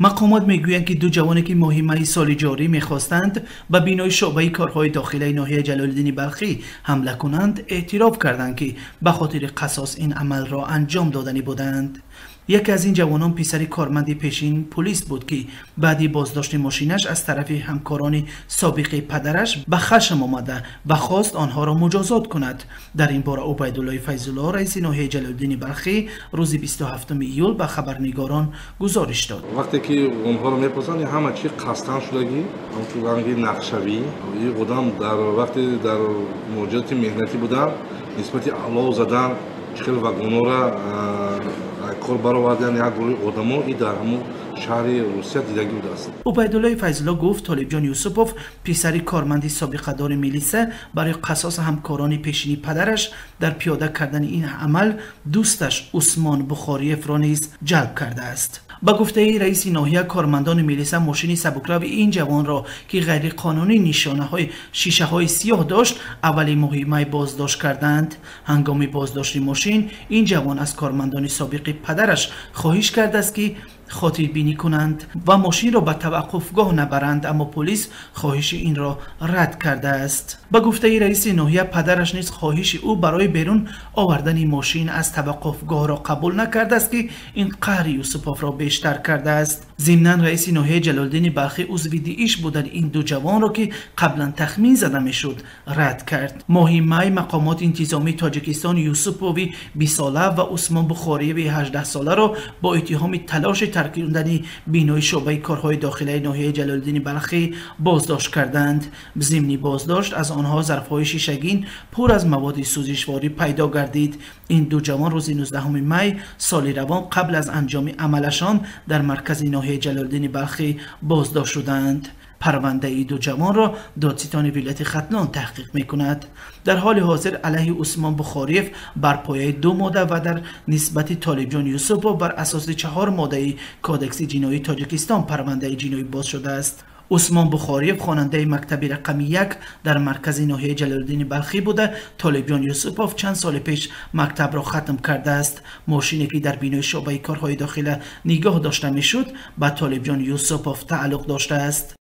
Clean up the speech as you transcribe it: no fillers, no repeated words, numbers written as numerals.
Мақомот мегӯянд, ки ду ҷавоне, ки моҳи майи соли ҷорӣ мехостанд ба бинои шӯъбаи корҳои дохилаи ноҳияи Ҷалолиддини Балхӣ ҳамла кунанд, эътироф карданд, ки ба хотири қасос ин амалро анҷом доданӣ буданд. Яке аз ин ҷавонон писари корманди пешин пулис буд, ки баъди боздошти мошинаш аз тарафи ҳамкорони собиқи падараш ба хашм омада ва хост онҳоро муҷозот кунад. Дар ин бора Убайдуллои Файзулло, раиси ноҳияи Ҷалолиддини Балхӣ, рӯзи 27 июл ба хабарнигорон гузориш дод. Вақте ки онҳоро мепурсанд, ҳама чи қасдан шудагӣ, ранги нақшавӣ. Ин одам дар вақте дар муҳоҷирати меҳнатӣ будан, нисбати алов задан, чӣ хел вагонора кор баровардан як гурӯҳи одамо и дар ҳамун шаҳри Русия дидагӣ будааст. Убайдуллои Файзулло гуфт, Толибҷон Юсупов, писари корманди собиқадори милиса, барои қасоси ҳамкорони пешини падараш дар пиёда кардани ин амал дӯсташ Усмон Бухориевро низ ҷалб кардааст. Ба гуфтаи раиси ноҳия, кормандони милиса мошини сабукрави ин ҷавонро, ки ғайриқонунӣ нишонаҳои шишаҳои сиёҳ дошт, аввали моҳи май боздошт карданд. Ҳангоми боздошти мошин ин ҷавон аз кормандони собиқи падараш хоҳиш кардааст, ки хотирбинӣ кунанд ва мошинро ба таваққуфгоҳ набаранд, аммо полис хоҳиши инро рад кардааст. Ба гуфтаи раиси ноҳия, падараш низ хоҳиши ӯ барои берун овардани мошин аз таваққуфгоҳро қабул накардааст, ки ин қаҳри Юсуповро бештар кардааст. Зимнан раиси ноҳияи Ҷалолиддини Балхӣ узви дииш будани ин ду ҷавонро, ки қаблан тахмин зада мешуд, рад кард. Моҳи май мақомоти интизомии Тоҷикистон Юсупови 20сола ва Усмон Бухориеви 18соларо бо иттиҳоми талоши таркондани бинои шӯъбаи корҳои дохилаи ноҳияи Ҷалолиддини Балхӣ боздошт карданд. Зимни боздошт аз онҳо зарфҳои шишагин пур аз маводи сӯзишворӣ пайдо гардид. Ин ду ҷавон рӯзи 19 май соли равон қабл аз анҷоми амалашон дар маркази ноҳияи Ҷалолиддини Балхӣ боздошт шуданд. Парвандаи ду ҷавонро додситони вилояти Хатлон таҳқиқ мекунад. Дар ҳоли ҳозир алайҳи Усмон Бухориев бар пояи 2 модда ва дар нисбати Толибҷон Юсупов бар асоси 4 моддаи Кодекси ҷиноии Тоҷикистон парвандаи ҷиноӣ боз шудааст. Усмон Бухориев хонандаи мактаби рақами 1 дар маркази ноҳияи Ҷалолиддини Балхӣ буда, Толибҷон Юсупов чанд соли пеш мактабро хатм кардааст. Мошине, ки дар бинои шӯъбаи корҳои дохила нигоҳ дошта мешуд, ба Толибҷон Юсупов тааллуқ доштааст.